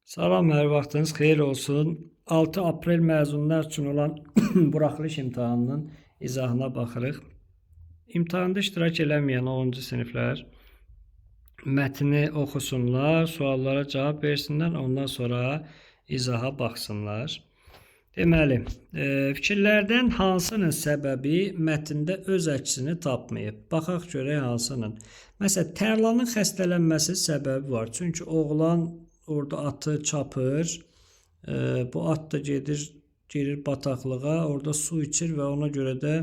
Salam, hər vaxtınız xeyir olsun. 6 aprel məzunlar üçün olan buraxılış imtahanının izahına baxırıq. İmtahanda iştirak eləməyən 10-cu siniflər mətni oxusunlar, suallara cavab versinlər, ondan sonra izaha baxsınlar. Deməli, fikirlərdən hansının səbəbi mətndə öz əksini tapmayıb? Baxaq görək hansının. Məsələn, Tərlanın xəstələnməsi səbəbi var. Çünki oğlan orada atı çapır. Bu at da gedir, girir bataqlığa, orada su içir və ona görə də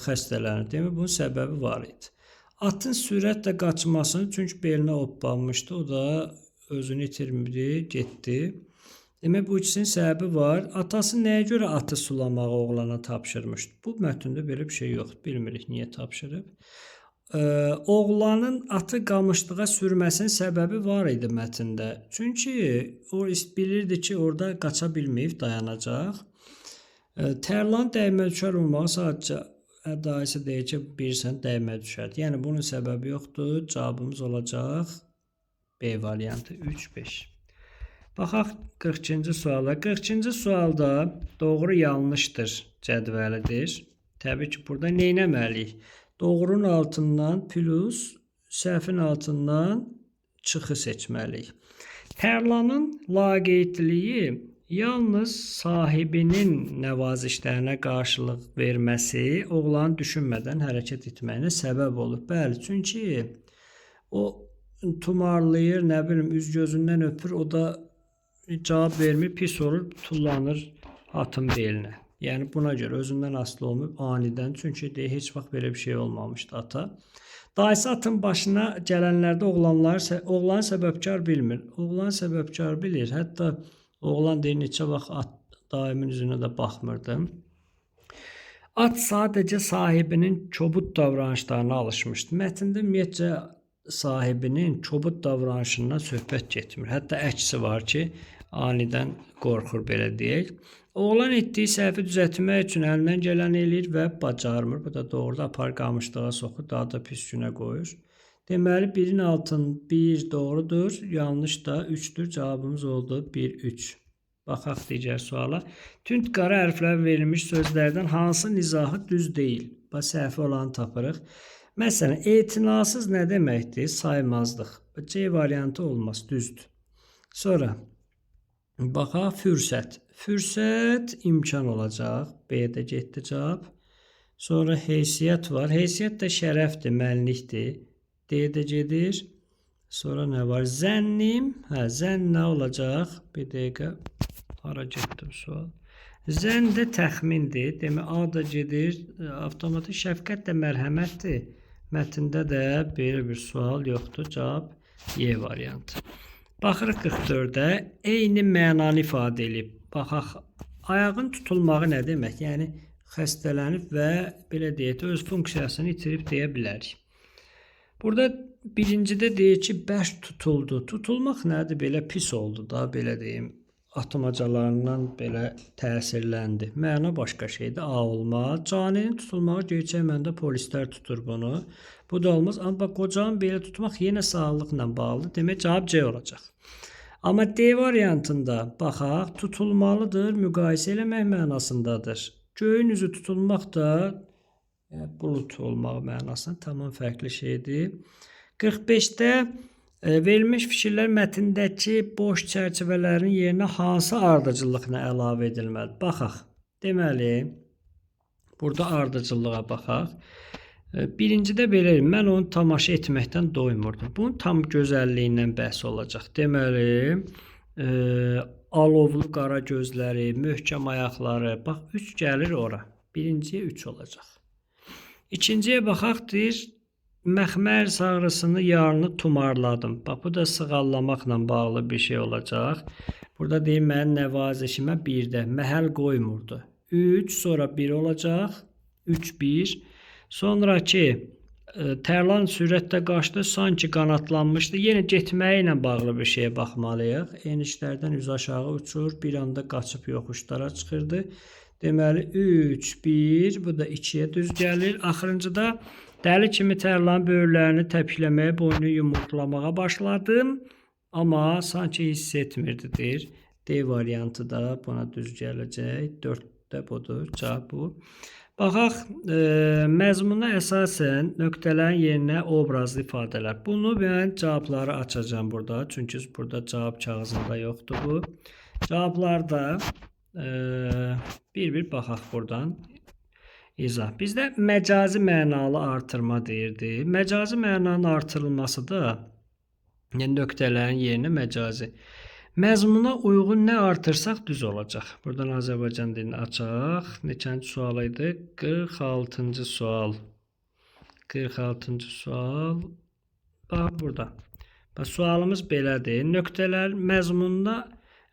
xəstələnir. Demək, bunun səbəbi var idi. Atın sürətlə qaçmasını, çünki belinə oppanmışdı, o da özünü itirmirdi, getdi. Demək, bu ikisinin səbəbi var. Atası nəyə görə atı sulamağı oğlana tapşırmışdı? Bu mətndə belə bir şey yoxdur. Bilmirik niyə tapşırıb. Oğlanın atı qamışlığa sürməsinin səbəbi var idi mətndə. Çünki o bilirdi ki, orada qaça bilməyib, dayanacaq. Tərlan dəymə düşər olmağı sadəcə dayısı deyir ki, bilirsən dəymə düşər. Yəni bunun səbəbi yoxdur. Cavabımız olacaq B variantı 3-5. Baxaq 42-ci suala. 42-ci sualda doğru yanlışdır cədvəlidir. Təbii ki, burada nə etməliyik? Doğrunun altından plus, səhvin altından çıxı seçməliyik. Tərlanın laqeydliyi yalnız sahibinin nəvazişlərinə qarşılıq verməsi oğlanın düşünmədən hərəkət etməyinə səbəb olur. Bəli, çünki o tumarlayır, nə bilim, üz gözündən öpür, o da cavab vermir, pis olur, tullanır atın belinə. Yəni buna görə özündən asılı olmayıb anidən, çünki deyə heç vaxt belə bir şey olmamışdı ata. Dayısı atın başına gələnlərdə oğlanı səbəbkar bilmir. Oğlan səbəbkar bilir. Hətta oğlan deyir neçə vaxt at dayımın üzünə də baxmırdım. At sadəcə sahibinin kobud davranışlarına alışmışdı. Mətndə ümumiyyətcə sahibinin kobud davranışından söhbət getmir. Hətta əksi var ki, anidən qorxur belə deyək. Oğlan etdiyi səhvi düzəltmək üçün əlindən gələni eləyir və bacarmır. Bu da doğrudur. Apar qamışlığa soxur, daha da pis günə qoyur. Deməli, birin altın 1 doğrudur, yanlış da 3-dür. Cavabımız oldu 1-3. Baxaq digər suala. Tünd qara hərflər verilmiş sözlərdən hansının izahı düz deyil? Bax, səhvi olanı tapırıq. Məsələn, etinasız nə deməkdir? Saymazlıq. C variantı olmaz, düzdür. Sonra baxaq fürsət. Fürsət imkan olacaq. B-də getdi cavab. Sonra heysiyyət var. Heysiyyət də şərəfdir, mənlikdir. D-də gedir. Sonra nə var? Zənnim. Hə, zənn nə olacaq? Bir dəqiqə. Hara getdi bu sual? Zənn də təxmindir. Demək, A da gedir. Avtomatik şəfqət də mərhəmətdir. Mətndə də belə bir sual yoxdur. Cavab Y variantı. Baxırıq 44-də eyni mənanı ifadə edib. Baxaq, ayağın tutulmağı nə demək? Yəni, xəstələnib və belə deyək də, öz funksiyasını itirib deyə bilərik. Burada birincidə deyir ki, bərk tutuldu. Tutulmaq nədir? Belə pis oldu da, belə deyim. Atmacalarından belə təsirləndi. Məna başqa şeydir. A olmaz. Caninin tutulmağı gerçək mənada polislər tutur bunu. Bu da olmaz. Amma bax, qocanın belə tutmaq yenə sağlıqla bağlı. Demək, cavab C olacaq. Amma D variantında baxaq, tutulmalıdır, müqayisə eləmək mənasındadır. Göyün üzü tutulmaq da bulut olmaq mənasında tamam fərqli şeydir. 45-də verilmiş fikirlər mətndəki boş çərçivələrin yerinə hansı ardıcıllıqla əlavə edilməlidir? Baxaq. Deməli, burada ardıcıllığa baxaq. Birincidə belə, mən onu tamaşa etməkdən doymurdum. Bunun tam gözəlliyindən bəhs olacaq. Deməli, alovlu qara gözləri, möhkəm ayaqları. Bax, 3 gəlir ora. Birinciyə 3 olacaq. İkinciyə baxaq, deyir, məxmər sağrısını yarını tumarladım. Bax, bu da sığallamaqla bağlı bir şey olacaq. Burada deyir, mənim nəvazişimə 1-də məhəl qoymurdu. 3, sonra 1 olacaq. 3, 1. Sonraki Tərlan sürətlə qaçdı, sanki qanatlanmışdı. Yenə getməyi ilə bağlı bir şeyə baxmalıyıq. Enişlərdən üz aşağı uçur, bir anda qaçıb yoxuşlara çıxırdı. Deməli 3, 1, bu da 2-yə düz gəlir. Axırıncıda dəli kimi Tərlanın böyürlərini təpikləməyə, boynunu yumurtlamağa başladım. Amma sanki hiss etmirdi deyir. D variantı da buna düz gələcək. 4-də budur. Cavab bu. Baxaq, məzmuna əsasən nöqtələrin yerinə obrazlı ifadələr. Bunu mən cavabları açacağam burada. Çünki burada cavab kağızında yoxdur bu. Cavablarda bir-bir baxaq buradan. İzah. Bizdə məcazi mənalı artırma deyirdi. Məcazi mənanın artırılması da, yəni nöqtələrin yerinə məcazi. Məzmuna uyğun nə artırsaq düz olacaq. Buradan Azərbaycan dilini açaq. Neçənci sual idi? 46-cı sual. 46-cı sual. Bax burada. Bax sualımız belədir. Nöqtələr məzmununa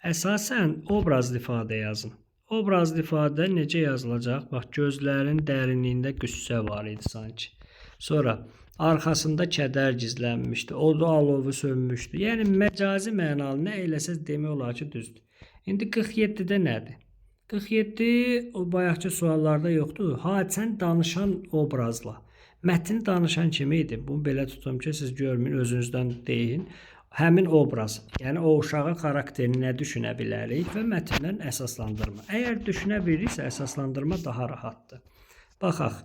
əsasən obrazlı ifadə yazın. Obrazlı ifadə necə yazılacaq? Bax, gözlərin dərinliyində qüssə var idi sanki. Sonra arxasında kədər gizlənmişdi. Odu alovu sönmüşdü. Yəni məcazi mənalı nə eləsəz demək olar ki, düzdür. İndi 47-də nədir? 47 o bayaqki suallarda yoxdur. Hadisəni danışan obrazla. Mətni danışan kimi idi. Bunu belə tutum ki, siz görməyin, özünüzdən deyin. Həmin obraz, yəni o uşağın xarakterini nə düşünə bilərik və mətndən əsaslandırma. Əgər düşünə biliriksə, əsaslandırma daha rahatdır. Baxaq.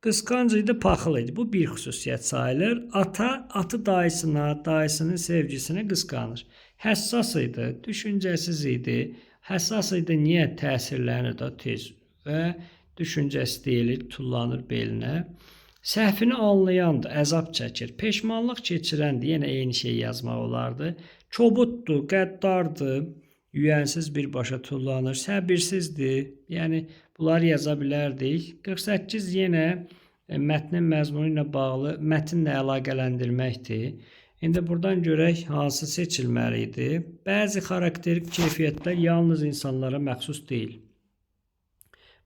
Qısqanc idi, paxıl idi. Bu bir xüsusiyyət sayılır. Ata atı dayısına, dayısının sevgisinə qısqanır. Həssas idi, düşüncəsiz idi. Həssas idi, niyə təsirlənir də tez və düşüncəsi deyilir, tullanır belinə. Səhvini anlayandır, əzab çəkir. Peşmanlıq keçirəndir, yenə eyni şey yazmaq olardı. Kobuddur, qəddardır, yüyənsiz birbaşa tullanır, səbirsizdir. Yəni bunları yaza bilərdik. 48 yenə mətnin məzmunu ilə bağlı mətnlə əlaqələndirməkdir. İndi buradan görək hansı seçilməli idi. Bəzi xarakterik keyfiyyətlər yalnız insanlara məxsus deyil.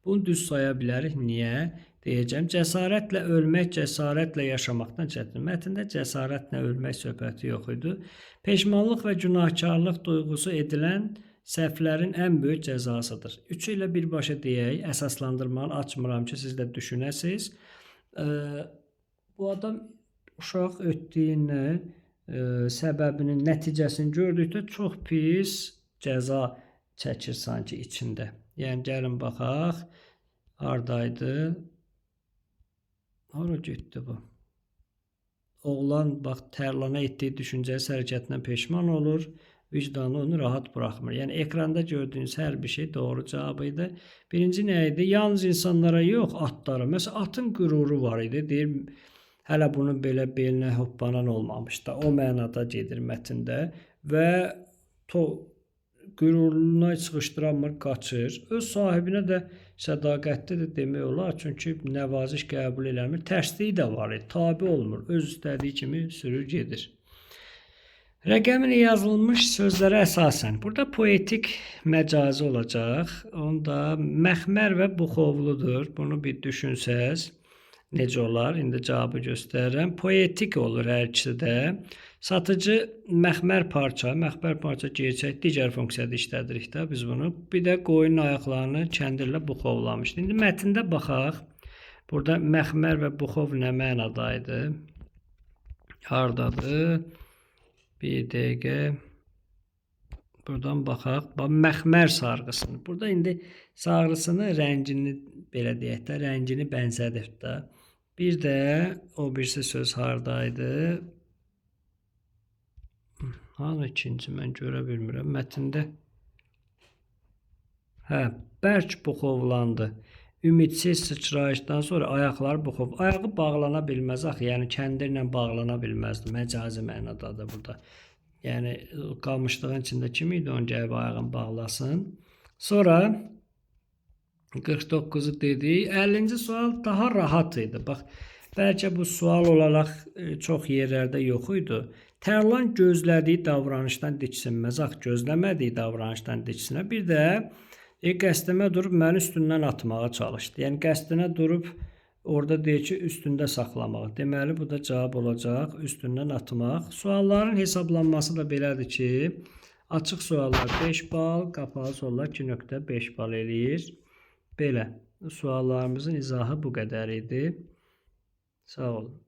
Bunu düz saya bilərik. Niyə? Deyəcəm. Cəsarətlə ölmək, cəsarətlə yaşamaqdan çətin. Mətndə cəsarətlə ölmək söhbəti yox idi. Peşmanlıq və günahkarlıq duyğusu edilən səhvlərin ən böyük cəzasıdır. Üçü ilə birbaşa deyək, əsaslandırmanı açmıram ki, siz də düşünəsiniz. Bu adam uşaq ötdüyünü, səbəbinin nəticəsini gördükdə çox pis cəza çəkir sanki içində. Yəni gəlin baxaq, hardaydı? Hara getdi bu? Oğlan bax Tərlana etdiyi düşüncəsi hərəkətindən peşman olur. Vicdanı onu rahat buraxmır. Yəni ekranda gördüyünüz hər bir şey doğru cavab idi. Birinci nə idi? Yalnız insanlara yox, atlara. Məsələn, atın qüruru var idi. Deyir, hələ bunun belə belinə hoppanan olmamışdı. O mənada gedir mətndə və qüruruna çıxışdıramır, qaçır. Öz sahibinə də sədaqətlidir demək olar. Çünki nəvaziş qəbul eləmir. Tərsliyi də var idi, tabe olmur. Öz istədiyi kimi sürür gedir. Rəqəmlə yazılmış sözlərə əsasən. Burada poetik məcazi olacaq. Onda məxmər və buxovludur. Bunu bir düşünsəz necə olar? İndi cavabı göstərirəm. Poetik olur hər ikisi də. Satıcı məxmər parça, məxmər parça gerçək digər funksiyada işlədirik də biz bunu. Bir də qoyunun ayaqlarını kəndirlə buxovlamışdı. İndi mətndə baxaq. Burada məxmər və buxov nə mənada idi? Hardadır? Bir dəqiqə. Buradan baxaq. Bax, məxmər sarğısını. Burada indi sarğısını rəngini belə deyək də, rəngini bənzədib də. Bir də o birisi söz hardaydı? Hanı ikinci mən görə bilmirəm. Mətndə. Hə, bərk buxovlandı. Ümidsiz sıçrayışdan sonra ayaqları buxov. Ayağı bağlana bilməz axı, yəni kəndirlə bağlana bilməzdi. Məcazi mənadadır burada. Yəni qamışlığın içində kim idi onu gəlib ayağını bağlasın. Sonra 49-u dedik. 50-ci sual daha rahat idi. Bax, bəlkə bu sual olaraq çox yerlərdə yox idi. Tərlan gözlədiyi davranışdan diksinməz. Axı, gözləmədiyi davranışdan diksinə. Bir də qəsdimə durub məni üstündən atmağa çalışdı. Yəni qəsdinə durub orada deyir ki, üstündə saxlamaq. Deməli, bu da cavab olacaq. Üstündən atmaq. Sualların hesablanması da belədir ki, açıq suallar 5 bal, qapalı suallar 2.5 bal eləyir. Belə. Suallarımızın izahı bu qədər idi. Sağ olun.